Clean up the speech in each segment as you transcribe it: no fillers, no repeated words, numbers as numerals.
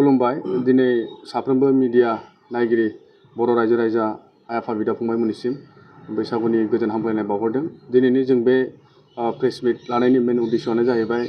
खुलुमबाय दिनै साफ्रोमबो मिडिया नायगिरि बर' रायजो राजा आइ आफा बिदा फंबायमोननिसिम बैसागुनि गोजोन हामलायनाय बावहरदों। दिनैनि जों बे प्रेस मिट लानायनि मेन उद्देश्यआनो जाहैबाय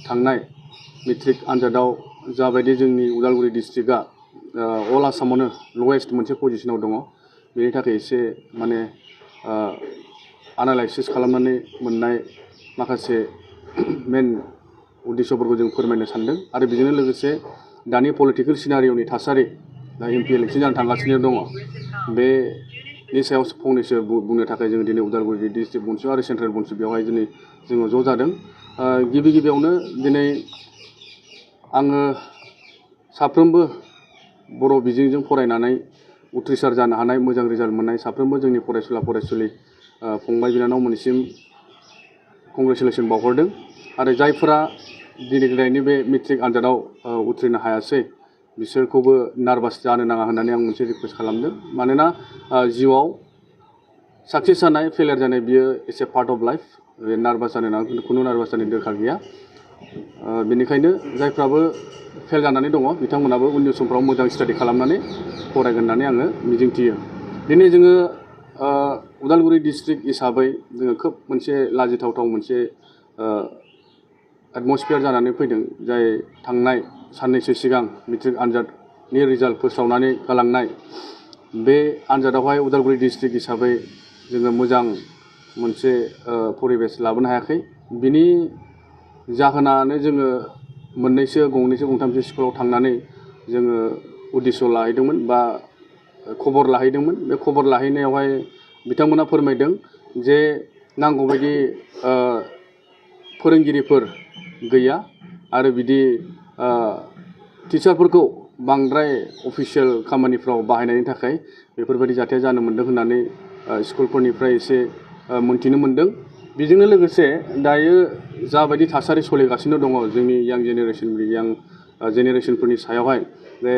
थांनाय मेट्रिक आनजादाव जाबायदि जोंनि उदालगुरि डिस्ट्रिक्टआ अल आसामावनो लवेस्ट मोनसे पजिशनाव दङ, बेनि थाखाय एसे माने एनालाइसिस खालामनानै मोननाय माखासे मेन उद्देश्यफोरखौ जों फोरमायनो सानदों आरो बेजोंनो लोगोसे दानि पलिटिकेल सिनारिय'नि थासारि दा एमपि इलेक्शन जानो थांगासिनो दङ, बेनि सायाव फंनैसो बुंनो थाखाय जों दिनै उदालगुरि डिस्ट्रिक्ट बनसु आरो सेन्ट्रेल बनसु बेवहाय दिनै जोङो ज' जादों। गिबियावनो दिनै आङो साफ्रोमबो बर' बिजोंजों फरायनानै उथ्रिसार जानो हानाय मोजां रिजाल्ट मोननाय साफ्रोमबो जोंनि फरायसुला फरायसुलि फंबाय बिनानावमोननिसिम कंग्रेचुलेसन बावहरदों आरो जायफोरा दिनैनि बे मेट्रिक आनजादाव उथ्रिनो हायासै बिसोरखौबो नार्भास जानो नाङा होननानै आं मोनसे रिकुवेस्ट खालामदों। मानोना जिउआव साक्सेस जानाय फेलियर जानाय बियो S A part of life, nervous जानो नाङा, खुनु नार्भास जानो दरकार गैया। बेनिखायनो जायफ्राबो फेल जानानै दङ बिथांमोनाबो उननि समफ्राव मोजां स्टाडि खालामनानै फरायगोन होननानै आङो मिजिंथियो। दिनै जोङो उदालगुरि डिस्ट्रिक्ट हिसाबै जोङो खोब मोनसे लाजिथावथाव मोनसे एटमस्फियार जानानै फैदों, जाय थांनाय साननैसो सिगां मेट्रिक आनजादनि रिजाल्ट फोसावनानै गालांनाय बे आनजादावहाय उदालगुरि डिस्ट्रिक्ट हिसाबै जोङो मोजां मोनसे परिबेस लाबोनो हायाखै। बिनि जाहोनानो जोङो गंनैसो गंथामसो स्कुलाव थांनानै जोङो उद्देश्य लाहैदोंमोन बा खबर लाहैदोंमोन। बे खबर लाहैनायावहाय बिथांमोना फोरमायदों जे नांगौबायदि फोरोंगिरिफोर गैया आरो बिदि टिचारफोरखौ बांद्राय अफिसियेल खामानिफ्राव बाहायनायनि थाखाय बेफोरबायदि जाथाया जानो मोन्दों होननानै स्कुलफोरनिफ्राय एसे मोन्थिनो मोन्दों। बेजोंनो लोगोसे दायो जाबायदि थासारि सोलिगासिनो दङ जोंनि यां जेनेरेसनफोरनि सायावहाय बे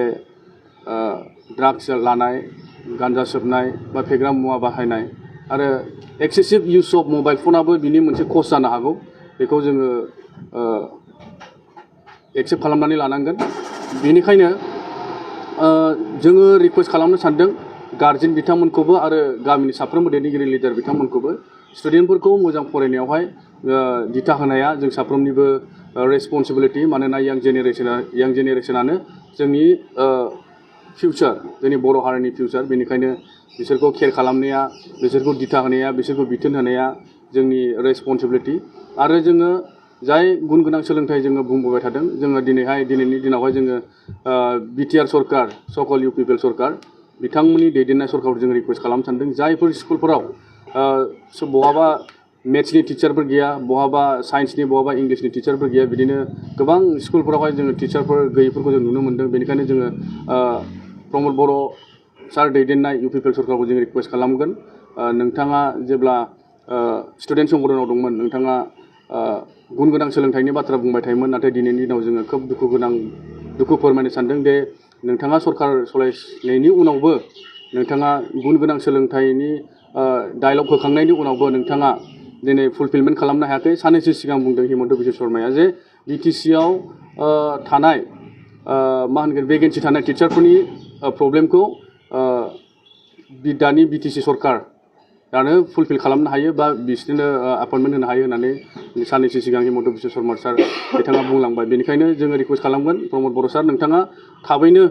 ड्राग्स लानाय, गान्जा सोबनाय बा फेग्रा मुवा बाहायनाय आरो एक्सेसिभ इउज अफ मबाइल फनाबो बिनि मोनसे कज जानो हागौ, बेखौ जोङो एक्सेप्ट खालामनानै लानांगोन। बेनिखायनो जोङो रिकुवेस्ट खालामनो सानदों गार्जेन बिथांमोनखौबो आरो गामिनि साफ्रोमबो दैदेनगिरि लिडार बिथांमोनखौबो स्टुडेन्टफोरखौ मोजां फरायनायावहाय दिथा होनाया जों साफ्रोमनिबो रेसपन्सिबिलिटि। मानोना यां जेनेरेसनानो जोंनि फिउचार, जोंनि बर' हारिनि फिउचार। बेनिखायनो बिसोरखौ केयार खालामनाया, बिसोरखौ दिथा होनाया, बिसोरखौ बिथोन होनाया जोंनि रेसपन्सिबिलिटि। आरो जोङो जाय गुन गोनां सोलोंथाइ जोङो बुंबोबाय थादों, जोङो दिनैनि दिनावहाय जोङो बिटिआर सरकार, सकल इउ पिपल सरकार बिथांमोननि दैदेननाय सरकारखौ जों रिकुवेस्ट खालामनो सानदों जायफोर स्कुलफोराव बहाबा मेथ्सनि टिचारफोर गैया, बहाबा साइन्सनि, बहाबा इंलिसनि टिचारफोर गैया, बिदिनो गोबां स्कुलफोरावहाय जोङो टिचारफोर गैयैफोरखौ जों नुनो मोन्दों। बेनिखायनो जोङो प्रमद बर' सार दैदेननाय इउ पिपल सरकारखौ जों रिकुवेस्ट खालामगोन, नोंथाङा जेब्ला स्टुडेन्ट संगठनाव दंमोन नोंथाङा गुन गोनां सोलोंथाइनि बाथ्रा बुंबाय थायोमोन, नाथाय दिनैनि दिनाव जोङो खोब दुखु फोरमायनो सानदों दे नोंथाङा सरकार सलायनायनि उनावबो नोंथाङा गुन गोनां सोलोंथाइनि डायलग होखांनायनि उनावबो नोंथाङा दिनै फुलफिलमेन्ट खालामनो हायाखै। साननैसो सिगां बुंदों हिमन्त बिश्व शर्माया जे बिटिसिआव थानाय भेकेन्सि थानाय टिचारफोरनि प्रब्लेमखौ दानि बिटिसि सरकार दानो फुलफिल खालामनो हायो बा बिसोरनो एपइन्टमेन्ट होनो हायो होननानै साननैसो सिगां हिमन्त बिश्व शर्मा सार बिथाङा बुंलांबाय। बेनिखायनो जोङो रिकुवेस्ट खालामगोन प्रमद बर' सार, नोंथाङा थाबैनो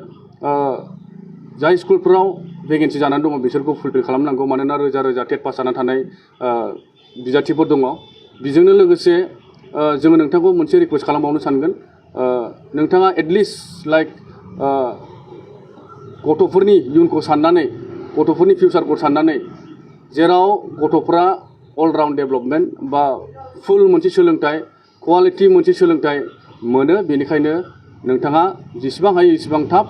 जाय स्कुलफोराव भेकेन्सि जानानै दङ बिसोरखौ फुलफिल खालामनांगौ। मानोना रोजा रोजा टेट पास जानानै थानाय बिजाथिफोर दङ। बेजोंनो लोगोसे जोङो नोंथांखौ मोनसे रिकुवेस्ट खालामबावनो सानगोन, नोंथाङा एटलिस्ट लाइक गथ'फोरनि इयुनखौ साननानै, गथ'फोरनि फिउचारखौ साननानै, जेराव गथ'फ्रा अलराउन्ड डेभेलपमेन्ट बा फुल मोनसे सोलोंथाइ, क्वालिटि मोनसे सोलोंथाइ मोनो, बेनिखायनो नोंथाङा जेसेबां हायो एसेबां थाब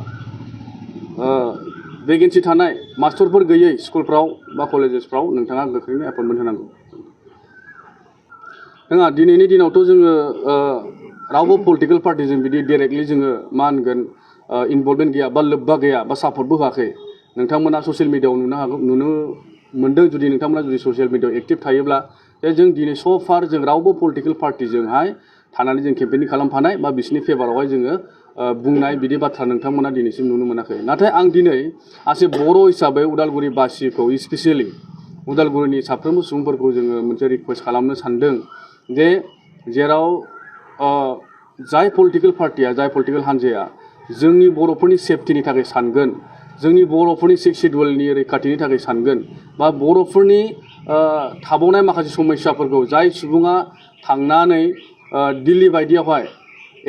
भेकेन्सि थानाय मास्टरफोर गैयै स्कुलफ्राव बा कलेजेसफ्राव नोंथाङा गोख्रैनो एपइन्टमेन्ट होनांगौ। नङा, दिनैनि दिनावथ' जोङो रावबो पलिटिकेल पार्टिजों बिदि डाइरेक्टलि जोङो इनभल्भमेन्ट गैया बा लोब्बा गैया बा सापर्टबो होआखै। नोंथांमोना ससियेल मिडियाआव नुनो मोन्दों, जुदि नोंथांमोना ससियेल मिडियाआव एक्टिभ थायोब्ला जे जों दिनै सफार जों रावबो पलिटिकेल पार्टिजोंहाय थानानै जों केम्पेनिं खालामफानाय बा बिसोरनि फेभारावहाय जोङो बुंनाय बिदि बाथ्रा नोंथांमोना दिनैसिम नुनो मोनाखै नाथाय आं दिनै सासे बर' हिसाबै उदालगुरि बासिखौ स्पेसियेलि उदालगुरिनि साफ्रोमबो सुबुंफोरखौ जोङो मोनसे रिक्वेस्ट खालामनो सानदों जे जेराव जाय पलिटिकेल पार्टिया जाय पलिटिकेल हान्जाया जोंनि बर'फोरनि सेफटिनि थाखाय सानगोन जोंनि बर'फोरनि 6 शिड्युलनि रैखाथिनि थाखाय सानगोन बा बर'फोरनि थाबावनाय माखासे समस्याफोरखौ जाय सुबुङा थांनानै दिल्ली बायदियावहाय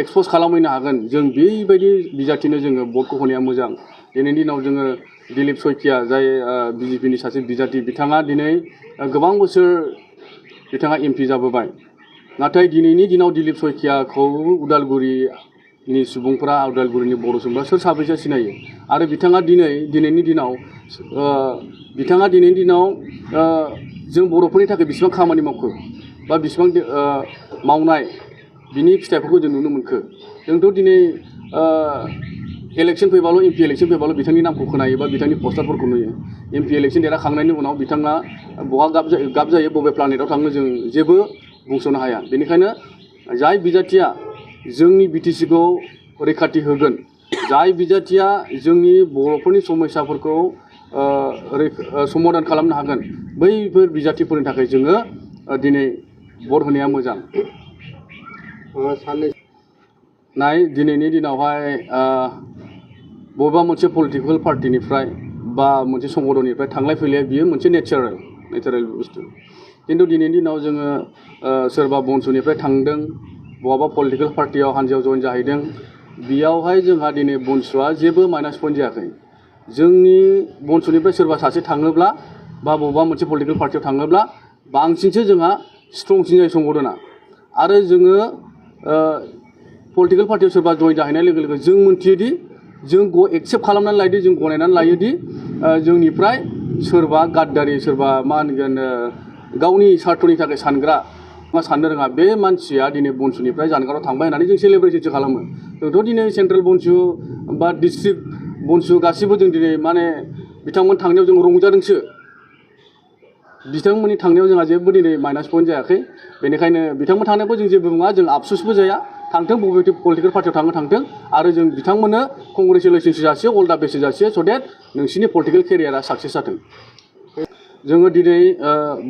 एक्सप'ज खालामहैनो हागोन जों बेबायदि बिजाथिनो जोङो भटखौ होनाया मोजां दिनैनि दिनाव जोङो दिलीप शइकिया जाय बिजेपिनि सासे बिजाथि बिथाङा दिनै गोबां बोसोर बिथाङा एमपि जाबोबाय नाथाय दिनैनि दिनाव दिलीप शइकियाखौ उदालगुरिनि सुबुंफोरा उदालगुरिनि बर' सुबुंफोरा सोर साबैसे सिनायो आरो बिथाङा दिनैनि दिनाव जों बर'फोरनि थाखाय बेसेबां खामानि मावखो बा बेसेबां मावनाय बिनि फिथाइफोरखौ जों नुनो मोनखो जोंथ' दिनै इलेक्शन फैबाल' एमपि इलेक्शन फैबाल' बिथांनि नामखौ खोनायो बा बिथांनि पस्टारफोरखौ नुयो एमपि इलेक्शन देरहाखांनायनि उनाव बिथाङा बहा गाब जायो बबे प्लानेटआव थाङो जों जेबो बुंस'नो हाया बेनिखायनो जाय बिजाथिया जोंनि बिटिसिखौ रैखाथि होगोन जाय बिजाथिया जोंनि बर'फोरनि समस्याफोरखौ समाधान खालामनो हागोन बैफोर बिजाथिफोरनि थाखाय जोङो दिनै भट होनाया मोजां दिनैनि दिनावहाय बबेबा मोनसे पलिटिकेल पार्टिनिफ्राय बा मोनसे संगठननिफ्राय थांलाय फैलाया बियो मोनसे नेचारेल बुस्थु किन्तु दिनैनि दिनाव जोङो सोरबा बनसुनिफ्राय थांदों बहाबा पलिटिकेल पार्टियाव हान्जायाव जइन जाहैदों बेयावहाय जोंहा दिनै बनसुआ जेबो माइनास पइन्ट जायाखै जोंनि बनसुनिफ्राय सोरबा सासे थाङोब्ला बा बबेबा मोनसे पलिटिकेल पार्टियाव थाङोब्ला बांसिनसो जोंहा स्ट्रंसिन जायो संगठना आरो जोङो पलिटिकेल पार्टियाव सोरबा जइन जाहैनाय लोगो लोगो जों मोनथियोदि जों एक्सेप्ट खालामनानै लायोदि जों गनायनानै लायोदि जोंनिफ्राय सोरबा गाद्दारि सोरबा मा होनगोन गावनि स्वार्थनि थाखाय सानग्रा मा साननो रोङा बे मानसिया दिनै बनसुनिफ्राय जानगाराव थांबाय होननानै जों सेलेब्रेसनसो खालामो जोंथ' दिनै सेन्ट्रेल बनसु बा डिस्ट्रिक्ट बनसु गासिबो जों दिनै माने बिथांमोन थांनायाव जों रंजादोंसो बिथांमोननि थांनायाव जोंहा जेबो दिनै माइनास पइन्ट जायाखै बेनिखायनो बिथांमोन थांनायखौ जों जेबो बुङा जों आफसुसबो जाया थांथों बबे पलिटिकेल पार्टियाव थांथों आरो जों बिथांमोननो कंग्रेचुलेसन्स जासियो अल दा बेस्ट जासियो स' डेट नोंसिनि पलिटिकेल केरियारा साक्सेस जाथों जोङो दिनै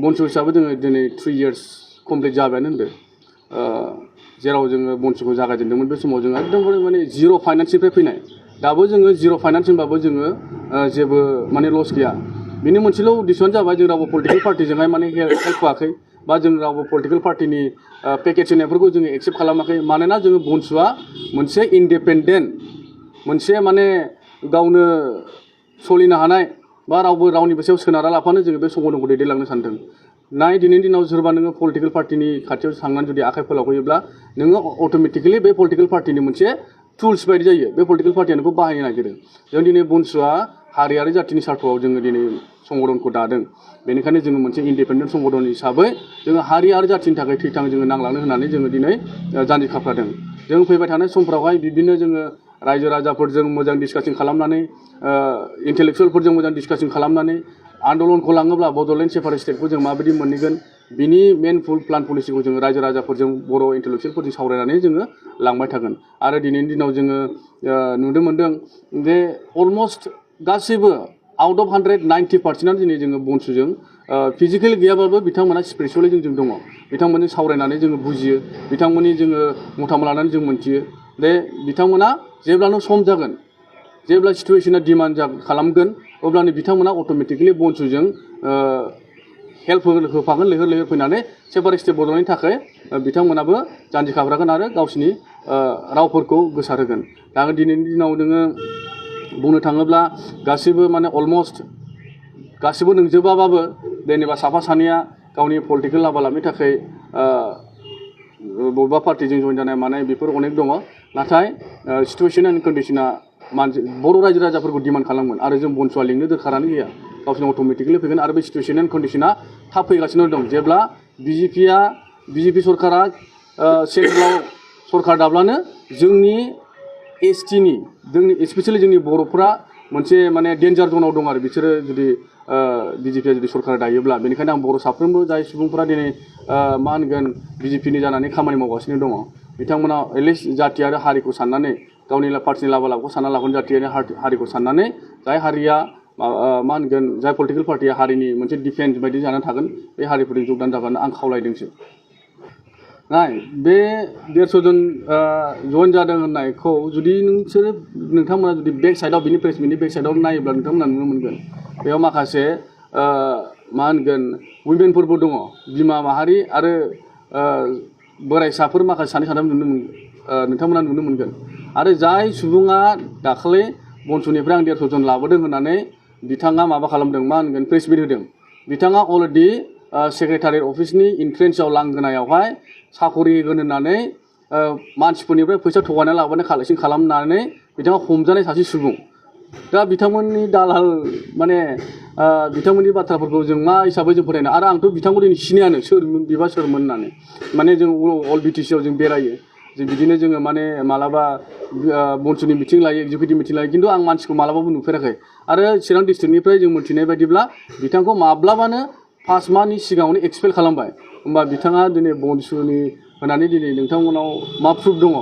बनसु हिसाबै जोङो दिनै 3 years कमप्लिट जाबायानो होनदों जेराव जोङो बनसुखौ जागायजेनदोंमोन बे समाव जोङो एकदमबारे माने जिर' फाइनान्सनिफ्राय फैनाय दाबो जोङो जिर' फाइनान्स होनबाबो जोङो जेबो माने लस गैया बेनि मोनसेल' उद्देश्यआनो जाबाय जों रावबो पलिटिकेल पार्टिजोंहाय माने हेल्प होआखै बा जों रावबो पलिटिकेल पार्टिनि पेकेज होनायफोरखौ जोङो एक्सेप्ट खालामाखै मानोना जोङो बनसुआ मोनसे इन्डिपेन्डेन्ट मोनसे माने गावनो सोलिनो हानाय बा रावनिबो सायाव सोनारा लाफानो जोङो बे संगठनखौ दैदेनलांनो सानदों दिनैनि दिनाव सोरबा नोङो पलिटिकेल पार्टिनि खाथियाव थांनानै जुदि आखाइ फोलावहैयोब्ला नोङो अट'मेटिकेलि बे पलिटिकेल पार्टिनि मोनसे टुल्स बायदि जायो बे पलिटिकेल पार्टिया नोंखौ बाहायनो नागिरो जों दिनै बनसुआ हारियारि जाथिनि सार्थआव जोङो दिनै संगठनखौ दादों बेनिखायनो जोङो मोनसे इन्डिपेन्डेन्ट संगठन हिसाबै जोङो हारि आरो जाथिनि थाखाय थैथां जोङो नांलांनो होननानै जोङो दिनै जानजि खाफ्रादों जों फैबाय थानाय समफ्रावहाय बिदिनो जोङो रायजो राजाफोरजों मोजां डिसकासन खालामनानै इन्टेलेक्सुवेलफोरजों मोजां डिसकासन खालामनानै आन्दलनखौ लाङोब्ला बड'लेण्ड सेपारेट स्टेटखौ जों माबायदि मोनहैगोन बिनि मेन प्लान पलिसिखौ जोङो रायजो राजाफोरजों बर' इन्टेलेक्सुवेलफोरजों सावरायनानै जोङो लांबाय थागोन आरो दिनैनि दिनाव जोङो नुनो मोनदों जे अलमस्ट गासैबो आउट अफ 190% दिनै जोङो बनसुजों फिजिकेलि गैयाबाबो बिथांमोना स्पिरिचुवेलि जों दङ बिथांमोनजों सावरायनानै जोङो बुजियो बिथांमोननि जोङो मतामत लानानै जों मोनथियो जे बिथांमोना जेब्लानो सम जागोन जेब्ला सिटुवेसना डिमान्ड खालामगोन अब्लानो बिथांमोना अट'मेटिकेलि बनसुजों हेल्प होफागोन लैहोर लैहोर फैनानै सेपारेट स्टेट बड'लेण्डनि थाखाय बिथांमोनाबो जानजि खाफ्रागोन आरो गावसिनि रावफोरखौ गोसारहोगोन दा दिनैनि दिनाव नोङो बुंनो थाङोब्ला गासिबो माने अलमस्ट गासिबो नोंजोबाबाबो जेनेबा साफा सानैया गावनि पलिटिकेल लाभालाभनि थाखाय बबेबा पार्टिजों जइन जानाय मानाय बेफोर अनेक दङ नाथाय सिटुवेसन एन्ड कन्डिसना बर' रायजो राजाफोरखौ डिमान्ड खालामगोन आरो जों बनसुआ लिंनो दरखारानो गैया गावसोरनो अट'मेटिकेलि फैगोन आरो बे सिटुवेसन एन्ड कन्डिसना थाब फैगासिनो दं जेब्ला बिजेपि सरकारा सेन्ट्रेलाव सरकार दाब्लानो जोंनि एसटिनि जोंनि स्पेसियेलि जोंनि बर'फ्रा मोनसे माने डेन्जार जनाव दं आरो बिसोरो जुदि बिजेपिया जुदि सरकार दायोब्ला बेनिखायनो आं बर' साफ्रोमबो जाय सुबुंफोरा दिनै मा होनगोन बिजेपिनि जानानै खामानि मावगासिनो दङ बिथांमोना एटलिस्ट जाथि आरो हारिखौ साननानै गावनि पार्टिनि लाबा लाबखौ सानना लागोन जातियारि हारिखौ साननानै जाय हारिया मा होनगोन जाय पलिटिकेल पार्टिया हारिनि मोनसे डिफेन्स बायदि जानानै थागोन बे हारिफोरजों जगदान जागोन आं खावलायदोंसो नाय बे 150 जन जइन जादों होननायखौ जुदि नोंथांमोना जुदि बेक साइडआव बिनि प्रेस मिटनि बेक साइडआव नायोब्ला नोंथांमोना नुनो मोनगोन बेयाव माखासे मा होनगोन उइमेनफोरबो दङ बिमा माहारि आरो बोराइसाफोर माखासे सानै साथाम नोंथांमोना नुनो मोनगोन आरो जाय सुबुङा दाखालि बनसुनिफ्राय आं 150 जन लाबोदों होननानै बिथाङा माबा खालामदों मा होनगोन प्रेस मिट होदों बिथाङा अलरेडि सेक्रेटारियेट अफिसनि इन्ट्रेन्सआव लांगोनायावहाय साखरि होगोन होननानै मानसिफोरनिफ्राय फैसा थगायना लाबोनाय कालेक्सन खालामनानै बिथाङा हमजानाय सासे सुबुं दा बिथांमोननि दालाल माने बिथांमोननि बाथ्राफोरखौ जों मा हिसाबै जों फोथायनो आरो आंथ' बिथांखौ दिनै सिनायानो सोरमोन बिबा सोरमोन होननानै माने जों अल बिटिसिआव जों बेरायो जों बिदिनो जोङो माने मालाबा बनसुनि मिटिं लायो एक्जिकिउटिभ मिटिं लायो खिन्थु आं मानसिखौ मालाबाबो नुफेराखै आरो चिरां डिस्ट्रिक्टनिफ्राय जों मोनथिनाय बायदिब्ला बिथांखौ माब्लाबानो 5 माहनि सिगाङावनो एक्सपेल खालामबाय होमबा बिथाङा दिनै बनसुनि होनानै दिनै नोंथांमोनाव मा प्रुफ दङ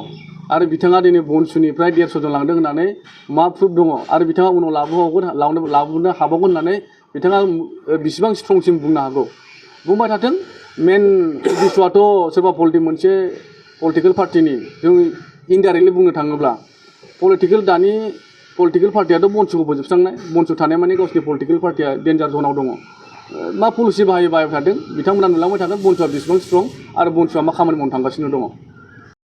आरो बिथाङा दिनै बनसुनिफ्राय 150 जन लांदों होननानै मा प्रुफ दङ आरो बिथाङा उनाव लाबोनो हाबावगोन होननानै बिथाङा बेसेबां स्ट्रंसिम बुंनो हागौ बुंबाय थाथों मेन इस्युआथ' सोरबा मोनसे पलिटिकेल पार्टिनि जों इनडाइरेक्टलि बुंनो थाङोब्ला दानि पलिटिकेल पार्टियाथ' बनसुखौ फोजोबस्रांनाय बनसु थानाय माने गावसिनि पलिटिकेल पार्टिया डेन्जार जनाव दङ मा पलिसि बाहायबाय थादों बिथांमोना नुलांबाय थागोन बनसुआ बेसेबां स्ट्रं आरो बनसुआ मा खामानि मावनो थांगासिनो दङ